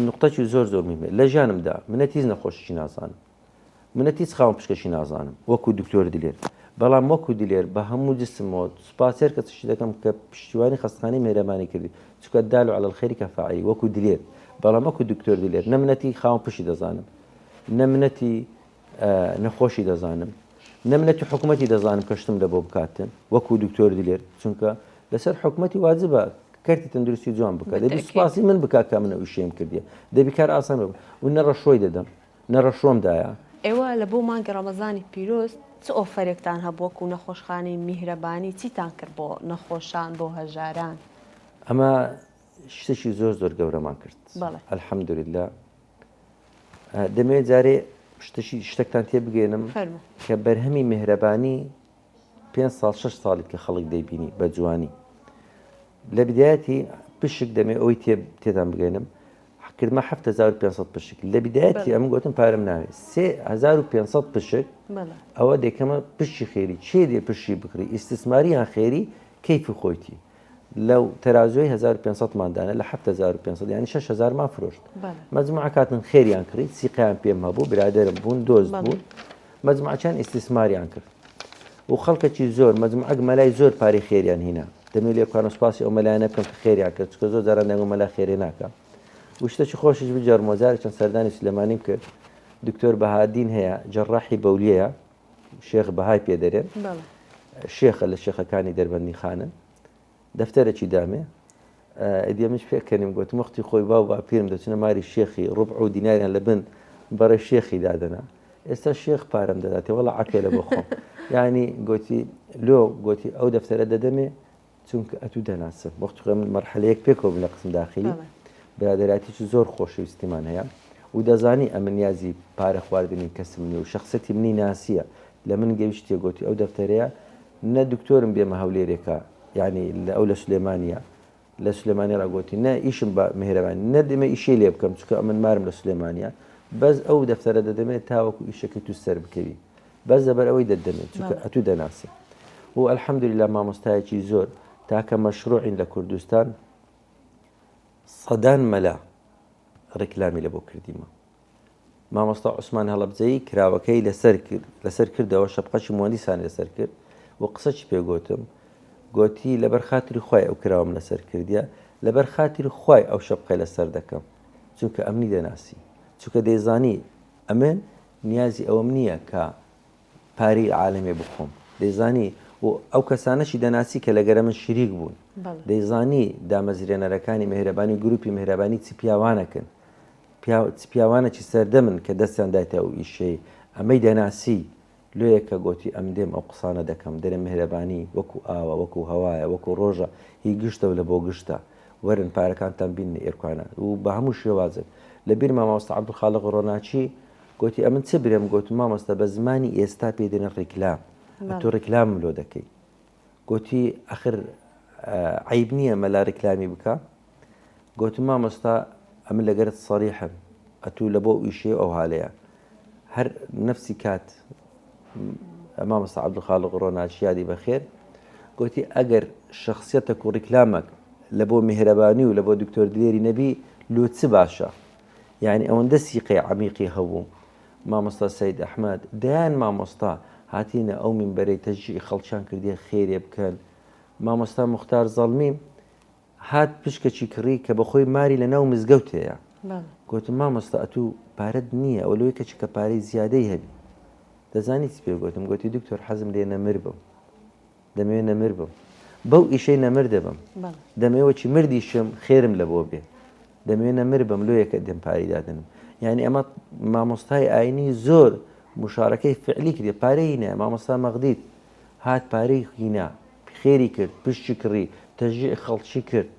نقطەکی زۆر زۆر مهمە لە ژیانمدا منەت هیچ نەخۆشیی نازانم منەت هیچ خاوەن پشکەشی نازانم وەکو دکتۆر دلێر بەڵام وەکو دلێر بە هەموو جسمەوە سوپاس هەر کەسیشی دەکەم کە پشتیوانی خەستخانەی مێرەمانی کردی چونکە الدال علی الخیر کفاعله وەکو دلێر بەڵام وەکو دکتۆر دلێر نە منەتی خاوەن پشتی دەزانم نە منەتی نەخۆشی دەزانم نە منەتی حکوومەتی دەزانم کە شتم لە بۆ بکاتن وەکو دکتۆر دلێر چونکە لەسەر حکوومەتی واجبە کەرتی تەندروستی جوان بکە دەبی سوپاسی من بکە کە من ئەو شێم کردیە دەبی کار ئاسان بم و نە ڕەشۆی دەدەم نە ڕەشۆم دایە. ئێوە لە بۆ مانگی ڕەمەزانی پیرۆز چ ئۆفەرێکتان هەبوو وەکو نەخۆشخانەی میهرەبانی چیتان کرد بۆ نەخۆشان بۆ هەژاران؟ ئەمە شتێکی زۆر زۆر گەورەمان کرد بەڵێ. الحمدللە دەمەوێت جارێ شتەکی شتەکتان تێ بگەێنم فەرموو. کە بەرهەمی میهرەبانی پێ ساڵ شش ساڵی کە خەڵک دەیبینی بە جوانی لە بدایەتی پشک دەمێ ئەوی تێتان بگەێنم کردمە 7500 پشک لە بدایەتی ئەم گوتم پارەم ناوێت 3500 پشک ئەوە دەکەمە پشتی خێری چێ دێ پشتی بکڕی ئیسیسماریان خێری کەیفی خۆیتی لەو تەرازوی 1500 مان دانە لە 7500 ینی 6000 مان فرۆشت مەجموعە کاتن خێریان کڕی سیقیان پێم هەبوو برادرم بوون دۆست بوون مەجموعەچیان ئیستیسماریان کرد و خەڵکەکی زۆر مەجموعەک مەلای زۆر پارەی خێریان هینا دەمێ لێ بکەن سوپاسی ئەو مەلایانە بکەم کە خێریان کرد چونکە زۆر جاران دەنگۆ مەلا خێرێ ناکا و شتێکی خۆشیش بگێڕمەوە جارێک چەند سەردانی سلێمانیم کرد دکتۆر بەهادین هەیە جەڕاحی بەولیەیە شێخ بەهای پێ دەرێن شێخە لە شێخەکانی دەربەندی خانن دەفتەرەکی دامێ ئیدی ئەمنیش پێکەنیم گۆتم وەختی خۆی باو باپیرم دەچنە ماری شێخی ڕوبع و دیناریان لە بن بەڕێ شێخی دادەنا ئێستا شێخ پارەم دەداتێ وەڵا عەفێ لە بۆ خۆم یعنی گۆتی لۆ گۆتی ئەو دەفتەرە دەدەمێ چونکە ئەتوو دەناسم وەختی خۆی من مەرحەلەیەک پێکەوە بووم لە قسم داخلی برادەراتیی زۆر خۆشەویستیمان هەیە و دەزانی ئەمن نیازی پارە خواردنی کەسم نیە و شخصەتی منی ناسیە لە من گەیشتێ گۆتی ئەو دەفتەرەیە نە دکتۆرم بێمە هەولێرێکە یانی لە ئەو لە سلێمانیە لە سلێمانی ڕا گۆتی نە ئیشم بە مهرەبانی نە دەمێ ئیشی لێ بکەم چونکە ئەمن مارم لە سلێمانیە بەس ئەو دەفتەرە دەدەمێ تاوەکو ئیشەکەی تو سەر بکەوی بەس لەبەر ئەوەی دەدەمێ چونکە ئەتوو دەناسی و الحمدلله مامۆستایەکی زۆر تاکە مەشروعین لە کوردستان سەدان مەلا ڕیکلامی لە بۆ کردیمە مامۆستا عوسمان هەڵەبجەیی کراوەکەی لەسەر کرد لەسەر کردەوە شەپقەشی موەندیسانی لەسەر کرد و قسەکی پێ گۆتم گۆتی لەبەر خاتری خوای ئەو کراوەم لەسەر کردیە لەبەر خاتری خوای ئەو شەپقەی لەسەر دەکەم چونکە ئەمنی دەناسی چونکە دەیزانی ئەمن نیازی ئەوەم نییە کە پارەی عالەمێ بخۆم دەیزانی و ئەو کەسانەشی دەناسی کە لەگەرە من شریک بوون دەیزانی دامەزرێنەرەکانی مهرەبانی گروپی مهرەبانی چ پیاوانەکن پیاو چ پیاوانەکی سەردەمن کە دەستیان دایتە ئەو ئیشەی ئەمەی دەناسی لۆیە کە گۆتی ئەم دێم ئەو قسانە دەکەم دەرێ مهرەبانی وەکو ئاوە وەکو هەوایە وەکو ڕۆژە هی گشتە و لە بۆ گشتە وەرن پارەکانتان بیننە ئێرکانە و بە هەموو شێوازێک لە بیرمە مامۆستا عەبدولخالق ڕۆناچی گۆتی ئەمن چ برێم گۆتم مامۆستا بە زمانی ئێستا پێی دەنێن ڕیکلام ئەتۆ ڕیکلامم لۆ دەکەی گۆتی ئەخر عەیب نییە مەلا ڕیکلامی بکا گۆتم مامۆستا ئەمن لەگەرت سەریحم ئەتوو لە بۆ ئیشێ ئەو هالەیە هەر نەفسی کات مامۆستا عەبدولخالق ڕۆناچی یادی بەخێر گوتی ئەگەر شخصیەتەک و ڕیکلامەک لە بۆ میهرەبانی و لە بۆ دکتۆر دلێری نەبی لۆ چ باشە یعنی ئەوەندە سیقەی عەمیقی هەبوو مامۆستا سید ئەحمەد دەیان مامۆستا هاتینە ئەو مینبەرەی تەشجیعی خەڵکیان کردیە خێرێ بکەن مامۆستا موختار زەڵمی هات پشکەکی کڕی کە بەخۆی ماری لە ناو مزگەوتەیە گوتم مامۆستا ئەتوو پارەت نییە ئەوە لەوەی کەچی کە پارەی زیادەی هەبی دەزانی چی پێ گوتم گوتی دکتۆر حەزم لێ نەمر بم دەمەوێ نەمر بم بەو ئیشەی نەمر دەبم دەمەوێ وەکی مردیشم خێرم لە بۆ بێ دەمەوێ نەمر بم لۆیەکە دێم پارەی دادەنم یعنی ئەمە مامۆستای ئاینی زۆر مشارەکەی فعلی کردێ پارەی نە مامۆستا مەغدید هات پارەی هینا خێری کرد پشتی کڕی تەشجیع خەڵکی کرد.